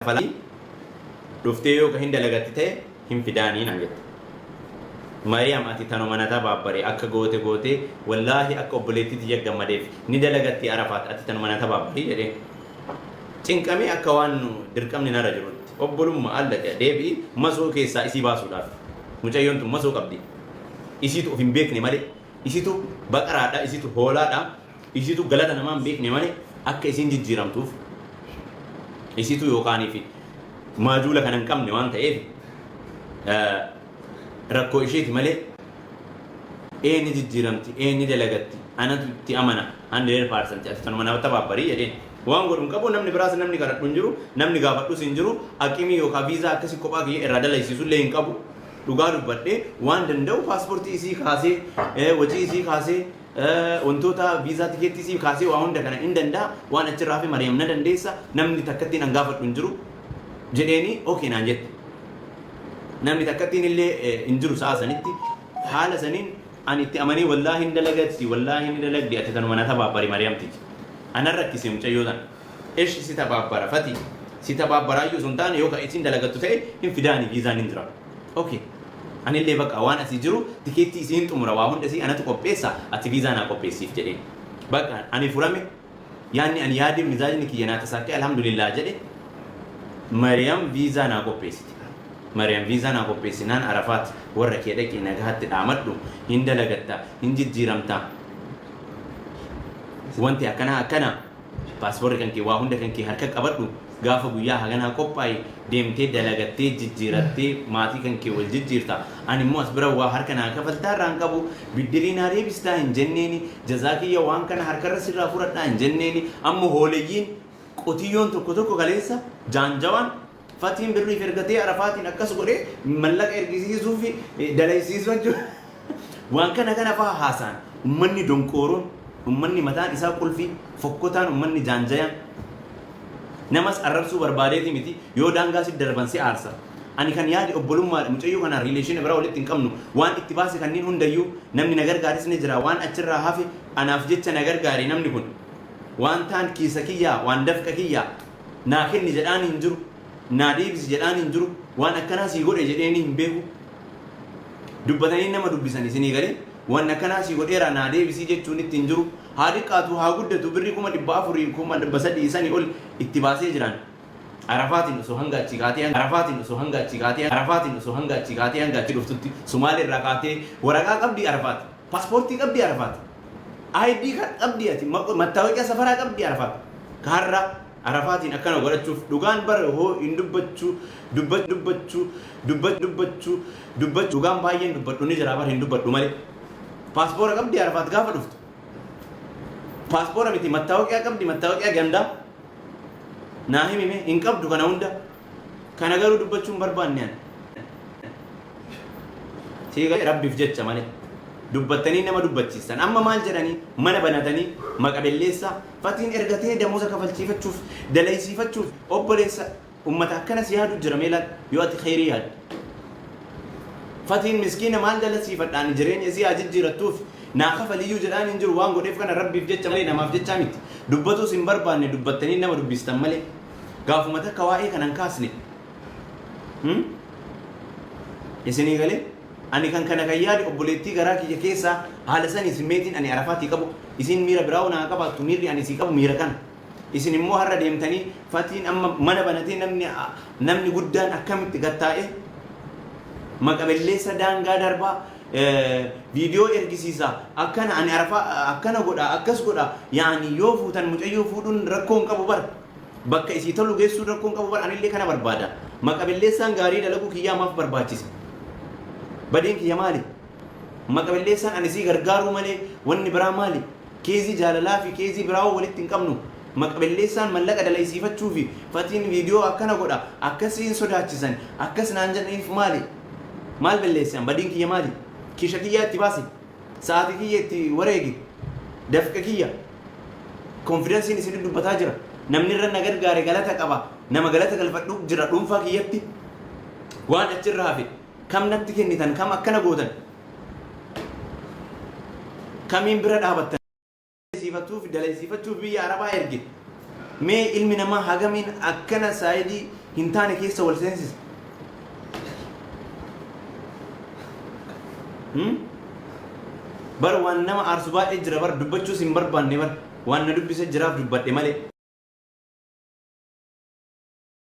Kafalaa dhuftee yoo ka hin dalagatti ta'e hin fidaanii naan jette. Mariyam, ati tanuma na tabaabbari, akka goote gootee, wallaahi akka obboleettii tiyya gammadeef ni dalagatti Arafaat, ati tanuma na tabaabbari jedheen. Cinqamee akka waan dirqamni narra jirutti obbolummaa alla deebi'i masoo keessaa isii baasuudhaaf. Mucayyoon tun masoo qabdi. Isiitu of hin beekne malee, isitu baqaraadha, isitu hoolaadha, isitu galata namaa hin beekne malee, akka isiin jijjiiramtuuf isitu yookaanii fi maajuula kana hin qabne waan ta'eef rakkoo isheeti malee, ee ni jijjiiramti, ee ni dalagatti, anatu itti amana 100%, ati tanuma nama tabaabbarii jedheen. Waan godhu hin qabu, namni biraas namni kadhadhu hin jiru, namni gaafadhus hin jiru, aqimii yookaan viizaa akkasii kophaa kiyya irraa dalaysiisu illee hin qabu. Dhugaa dubbadhee, waan danda'u paaspoortii isii kaasee, wacii isii kaasee, wantoota viizaa tikeettii isii kaasee, waa hunda kana hin danda'a. Waan achirraa fi Mariyaam na dandeessa, namni takkattiin an gaafadhu hin jiru jedheeni. Okay naan jette. Namni takkattiin illee hin jiru sa'a sanitti. Haala saniin ani itti amanee, wallaahi hin dalagatti, wallaahi ni dalagdi, ati tanuma na tabaabbari Mariyamtichi. Anan rakkise mucayyoo tana. Ish, si tabaabbara fati, si tabaabbaraayyuu osoo hin taane, yoo ka isin dalagattu ta'e hin fidaani, viizaan hin jira. Okay. Anillee bakka waan asii jiru tikeettii isii hin xumura, waa hunda isii anatu qopheessa, ati viizaa naa qopheessiif jedheen. Bakka ani furame, yaanni ani yaade, mizaajni kiyya naa tasaakkee, alhamdulillah jedhe. Mariyam viizaa naa qopheessite. Mariyam viizaa naa qopheessinaan, Arafaat warra kee dhaqii nagaatti dhaamadhu, hin dalagatta, hin jijjiiramta, wanti akkanaa akkana, paaspoorri kan kee, waa hunda kan kee harka qabadhu, gaafa guyyaa haganaa qophaa'e deemtee dalagattee jijjiirattee maatii kan kee wal jijjiirta. Ani immoo as bira waa harka naa kafaltaa irraa hin qabu, biddirii naa deebistaa hin jenneeni, jazaa kiyya waan kana harkarra sirraa fudhadhaa hin jenneeni. Amma hooleyyiin qotiyyoon tokko tokko kaleessa jaanjawaan fatiin birriif ergatee Arafaatiin akkas godhee mallaqa ergisiisuu fi dalaysiisuu jechuudha. Waan kana kana fa'aa haasa'an ummanni donqooroon, ummanni mataan isaa qulfii fokkotaan, ummanni jaanjayaan namas arrabsuu barbaadeeti miti, yoo daangaa si darban si aarsa. Ani kan yaade obbolummaadha. Mucayyoo kanaan relation biraa walitti hin qabnu. Waan itti baase kanneen hundayyuu namni na gargaaris ni jira. Waan achirraa hafe anaaf jecha na gargaare namni kun. Waan taan kiisa kiyyaa, waan dafqa kiyyaa naa kenni jedhaan hin jiru. Naa deebisi jedhaan hin jiru. Waan akkanaa sii godhe jedheeni hin beeku. Dubbatanii nama dubbisan isinii galee, waan akkanaa sii godheera naa deebisii jechuun itti hin jiru. Haa xiqqaatu haa guddatu, birrii 400,000, 300,000 sanii ol itti baasee jiran. Arafaatiin osoo hanga achii kaatee, Arafaatiin osoo hanga achii kaatee, Arafaatiin osoo hanga achii kaatee hanga achi dhuftutti, Sumaalee irraa kaatee, waraqaa qabdii Arafaat, paaspoortii qabdii Arafaat, ID qabdii, ati mattaawoqiyaa safaraa qabdii Arafaat. Kaarraa Arafaatiin akkana godhachuuf dhugaan bara hoo hin dubbachuu, dubbachuu, dubbachuu, dubbachuu, dubbachuu, dubbachuu, dhugaan baay'een dubbadhu ni jira bara, hin dubbadhu malee. Paaspoora qabdii Arafaat gaafa dhuftu. Paaspoora miti, mattaawoqiyaa qabdi, mattaawoqiyaa gandaa. Naa himime, hin qabdu kana hunda. Kana garuu dubbachuu hin barbaanne ani. Siiga Rabbiif jecha malee. Dubbattanii nama dubbachiistan. Amma maal jedhanii mana banatanii maqa belleessaa fatiin ergatee damooza kafalchiifachuuf, dalaysiifachuuf, obboleessa ummata akkana si yaadu jira meelaan yoo ati kheyrii yaadde. Fatiin miskiina maal dalasiifadha ani, jireenya isii haa jijjiirattuuf naa kafaliyyuu jedhaan hin jiru. Waan godheef kana Rabbiif jecha malee namaaf jechaa miti. Dubbatuus hin barbaanne, dubbattanii nama dubbistan malee. Gaafuma takka waa'ee kana hin kaasne. Isinii galee, ani kan kana kan yaade obboleettii garaa kiyya keessaa haala sanii simmeetiin ani Arafaatii qabu, isiin miira biraa naa qabaattu, miirri ani isii qabu miira kana. Isin immoo har'a deemtanii fatiin amma mana banatee, namni guddaan akkamitti gattaa'ee maqa belleessa daangaa darbaa viidiyoo ergisiisa, akkana ani Arafaa akkana godha, akkas godha. Yaani yoo fuutan, mucayyoo fuudhuun rakkoo hin qabu bara. Bakka isii tolu geessuun rakkoo hin qabu bara, anillee kana barbaada. Maqa belleessaan gaarii dalaguu kiyyaa maaf barbaachise? Badeen kiyya maali? Maqa belleessaan ani isii gargaaruu malee wanni biraa maali? Case jaalalaa fi case biraa walitti hin qabnu. Maqa belleessaan mallaqa dalaysiifachuu fi fatiin viidiyoo akkana godha, akkasiin sodaachisan, akkas naan jedhaniif maali? Maal belleessan? Badiin kiyya maali? Kiisha kiyyaa itti baase, sa'aatii kiyya itti wareege, dafqa kiyya. Confidenceiin isin dubbataa jira. Namni irra na gargaare galata qaba. Nama galata galfadhu jira dhuunfaa kiyyatti. Waan achirra hafe kam natti kennitan, kam akkana gootan, kamiin bira dhaabattan? Siifattuuf dalaysiifachuuf biyya Arabaa erge. Mee ilmi namaa hagamiin akkana saayidii hin taane keessa wal seensisa? Hmm? Bar waan nama aarsu baay'ee jira bar, dubbachuus hin barbaanne bar, waan na dubbise jiraaf dubbadhe malee.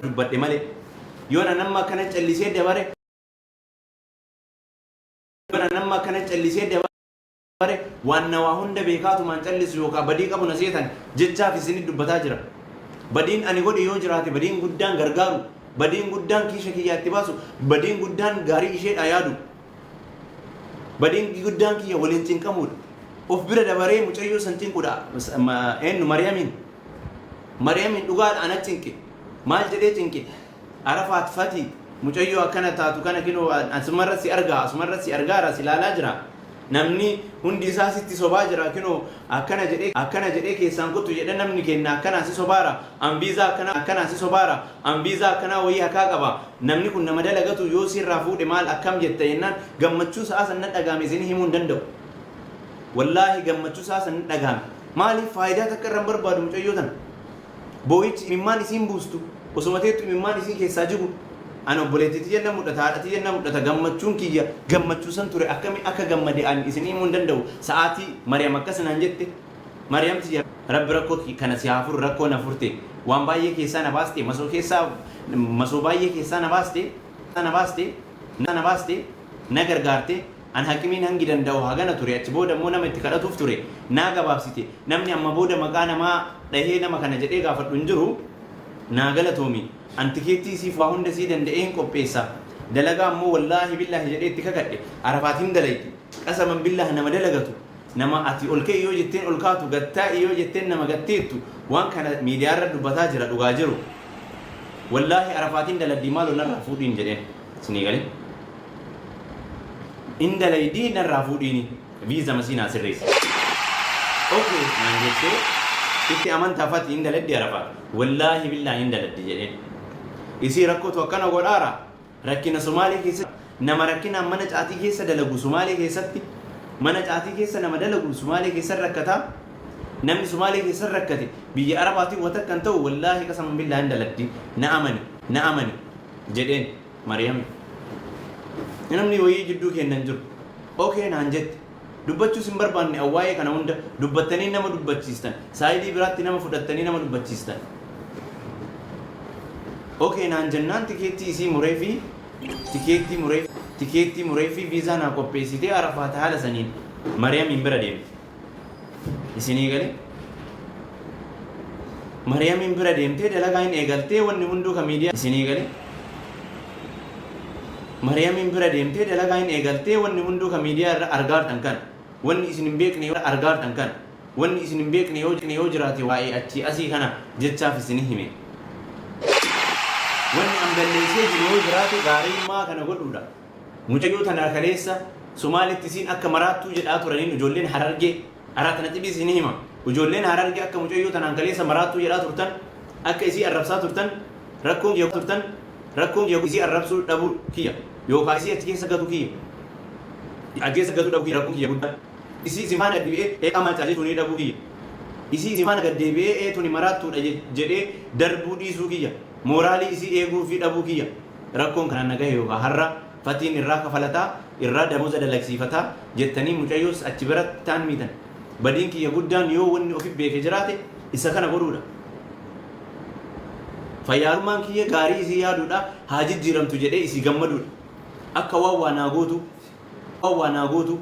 Dubbadhe malee. Yoon an amma akkana callisee dabare, yoon an amma akkana callisee dabare, waan na waa hunda beekaatumaan callisu yookaan badii qabu na seetan jechaaf isinit dubbataa jira. Badiin ani godhe yoo jiraate, badiin guddaan gargaaru, badiin guddaan kiisha kiyyaa itti baasu, badiin guddaan gaarii isheedha yaadu. Badiin guddaan kiyya waliin cinqamuudha. Of bira dabaree mucayyoo san cinquudha. Eenyu? Mariyamiin. Mariyamiin dhugaadha ana cinqe. Maal jedhee cinqe? Arafaat Fati, mucayyoo akkana taatu kana kinoo asumarra si argaa, asumarra si argaara, si ilaalaa jira. Namni hundi isaa sitti sobaa jira, kinoo akkana jedhee, akkana jedhee keessaan kottu jedhe, namni kenna akkanaa si sobaara. An viizaa akkana akkanaa si sobaara. An viizaa akkanaa wayii hakaa qaba. Namni kun nama dalagatu, yoo sirraa fuudhe maal akkam jetta jennaan, gammachuu sa'aa san na dhagaame isinii himuu hin danda'u. Wallaahi gammachuu sa'aa san na dhagaame. Maaliif? Faayidaa takka irra hin barbaadu mucayyoo tana. Boo'ichi imimmaan isiin buustu, osuma teettu imimmaan isii keessaa jigu, ana obboleettii jenna mul'ata, haadha jenna mul'ata. Gammachuun kiyya gammachuu san ture. Akkami akka gammade ani isin himuu hin danda'u. Sa'aatii Mariyam akkas naan jette, Mariyam tiyya, Rabbi rakkoo kana si haa furu, rakkoo na furte, waan baay'ee keessaa na baaste, masoo keessaa, masoo baay'ee keessaa na baaste, na baaste, na baaste, na gargaarte. An haqimiin hangi danda'u hagana ture, achi booda immoo nama itti kadhatuuf ture, naa gabaabsite. Namni amma booda maqaa namaa dhahee nama kana jedhee gaafadhu hin jiru. Naa galatoomi. An tikeettii isiif waa hunda sii danda'ee hin qopheessa. Dalagaa ammoo, wallaahi billaahi jedhee itti kakadhe, Arafaat hin dalaydi. Qasaman billaah, nama dalagatu, nama ati ol ka'i yoo jetteen ol kaatu, gad taa'i yoo jetteen nama gad teettu. Waan kana miidiyaarra dubbataa jira, dhugaa jiru. Wallaahi Arafaatiin daladdii, maaloo narraa fuudhiin jedheen. Isinii galee? In dalaydii, narraa fuudhiini, viiza masii naa sirreessi. Okay naan jettee, itti amantaa Fati in daladdi Arafaat? Wallaahi billaahi in daladdi jedheen. Isii rakkootu akkana godhaara. Rakkina Somaalee keessa, nama rakkinaan mana caatii keessa dalagu, Somaalee keessatti mana caatii keessa nama dalagu, Somaalee keessa rakkataa. Namni Somaalee keessa rakkate biyya Arabaatiin wata kan ta'u. Wallaahi qasaman billaahi in daladdi, na amani, na amani jedheen Mariyami. Namni wayii jidduu kennan jiru. Okay naan jette. Dubbachuus hin barbaanne. Awwaa'ee kana hunda dubbattanii nama dubbachiistan. Saayidii biraatti nama fudhattanii nama dubbachiistan. Okay naan jennaan, tikeettii isii muree fi tikeettii muree fi viizaa naa qopheessitee, Arafaat haala saniin Mariyamiin bira deemte. Isinii galee? Mariyamiin bira deemtee dalagaa hin eegaltee, wanni hunduu ka miidiyaa. Isinii galee? Mariyamiin bira deemtee dalagaa hin eegaltee, wanni hunduu ka miidiyaa irra argaartan kana. Wanni isin hin beekne yoo argaartan kana. Wanni isin hin beekne yoo jiraate, waa'ee achii asii kana jechaaf isin hime. Wanni an balleessee jiru yoo jiraate, gaariimmaa kana godhuudha. Mucayyoo tana kaleessa Somaalitti isiin akka maraattuu jedhaa turaniin, ijoolleen Harargee araat na xibii isin hima. Ijoolleen Harargee akka mucayyoo tanaan kaleessa maraattuu jedhaa turtan, akka isii arrabsaa turtan, rakkoon kiyya turtan, rakkoon kiyya isii arrabsuu dhabuu kiyya yookaan isii achi keessa gatu kiyya. Achi keessa gatu dhabuu kiyya, rakkoon kiyya guddaan. Isii isin faana gad deebi'ee ee qaama jechuun dhabuu kiyya. Isii isin faana gad deebi'ee ee tuni maraattuudha jedhee darbuu dhiisuu kiyya. Mooraalii isii eeguu fi dhabuu kiyya. Rakkoon kanaan na gahe yookaan har'a Fatiin irraa kafalataa, irraa damooza dalagsiifataa jettanii mucayyoos achi biratti taan miitan. Badiin kiyya guddaan yoo wanni ofi beeke jiraate, isa kana godhuudha. Fayyaalummaan kiyya gaarii isii yaaduudha, haa jijjiiramtu jedhee isii gammaduudha. Akka waan waa naa gootu, waan waa naa gootu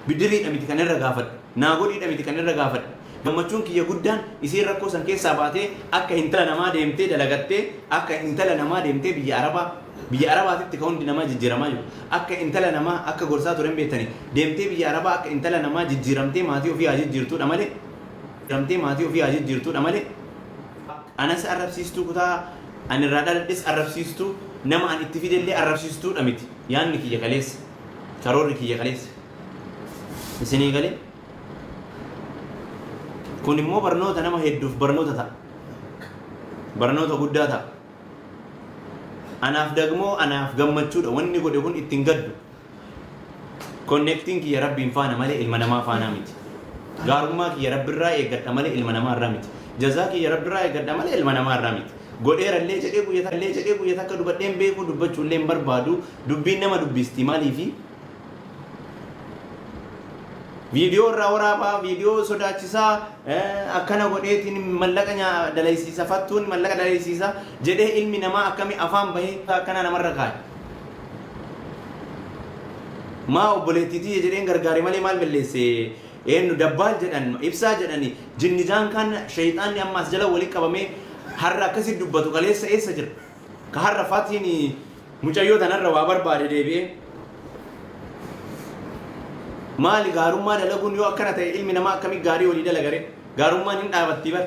bidiriidha miti kan irra gaafadhe, naa godhiidha miti kan irra gaafadhe. Gammachuun kiyya guddaan isiin rakkoo san keessaa baatee akka intala namaa deemtee dalagattee, akka intala namaa deemtee biyya Arabaa, biyya Arabaatitti ka hundi namaa jijjiiramaa jiru, akka intala namaa akka gorsaa turen beektanii deemtee biyya Arabaa akka intala namaa jijjiiramtee maatii ofii haa jijjiirtuudha malee, jijjiiramtee maatii ofii haa jijjiirtuudha malee, anas arrabsiistuu, kutaa ani irraa dhaladhes arrabsiistuu, nama an itti fidellee arrabsiistuudha miti yaanni kiyya kaleessa, karoorri kiyya kaleessa. Isinii galee? Kun immoo barnoota nama hedduuf barnoota ta'a. Barnoota guddaa ta'a. Anaaf dagmoo, anaaf gammachuudha. Wanni godhe kun ittiin gaddu. Connectiin kiyya Rabbiin faana malee ilma namaa faanaa miti. Gaarummaa kiyya Rabbirraa eeggadha malee ilma namaa irraa miti. Jazaa kiyya Rabbirraa eeggadha malee ilma namaa irraa miti. Godheerallee jedhee guyya illee jedhee guyya takka dubbadheen beeku, dubbachuullee hin barbaadu. Dubbiin nama dubbisti. Maaliifi viidiyoo irraa waraabaa, viidiyoo sodaachisaa akkana godheetiin mallaqa dalaysiisa, fattuun mallaqa dalaysiisa jedhee ilmi namaa akkami afaan bahee akkana namarra kaa'e? Maa obboleettiitii jedheen gargaare malee maal balleesse? Eenyu dabbaal jedhan, ibsaa jedhani, jinnijaan kan shayxaanni ammaas jala walitti qabamee har'a akkasi dubbatu kaleessa eessa jira? Ka har'a fatiin mucayyoo tanarra waa barbaade deebi'ee maali? Gaarummaa dalaguun yoo akkana ta'e, ilmi namaa akkamii gaarii walii dalagare? Gaarummaan hin dhaabatti bar,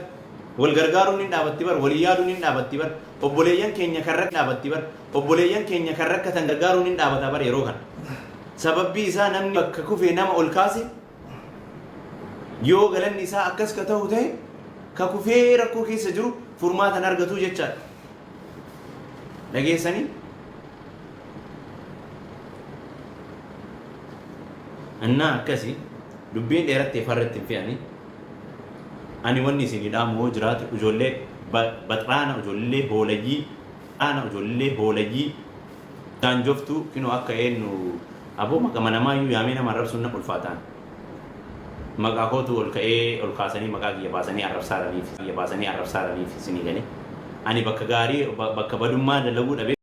wal gargaaruun hin dhaabatti bar, walii yaaduun hin dhaabatti bar, obboleeyyan keenya kan dhaabatti bar, obboleeyyan keenya kan rakkatan gargaaruun hin dhaabata bar yeroo kana. Sababbii isaa namni bakka kufee nama ol kaase yoo galanni isaa akkas ka ta'u ta'e, ka kufee rakkoo keessa jiru furmaatan argatu jechaadha. Dhageessanii? Innaa akkasi dubbiin dheerattee farra ittiin fe'anii. Ani wanni isinii dhaamu yoo jiraate, ijoollee baxraana, ijoollee hoolayyii ana, ijoollee hoolayyii jaanjoftuu kinoo akka eenyu aboo maqama namaayyuu yaamee nama arrabsuun na ulfaataan. Maqaa kootu ol ka'ee ol kaasanii maqaa kiyya baasanii arrabsaaraniif, kiyya baasanii arrabsaaraniif isinii galee. Ani bakka gaarii bakka badummaa dalaguu dhabee.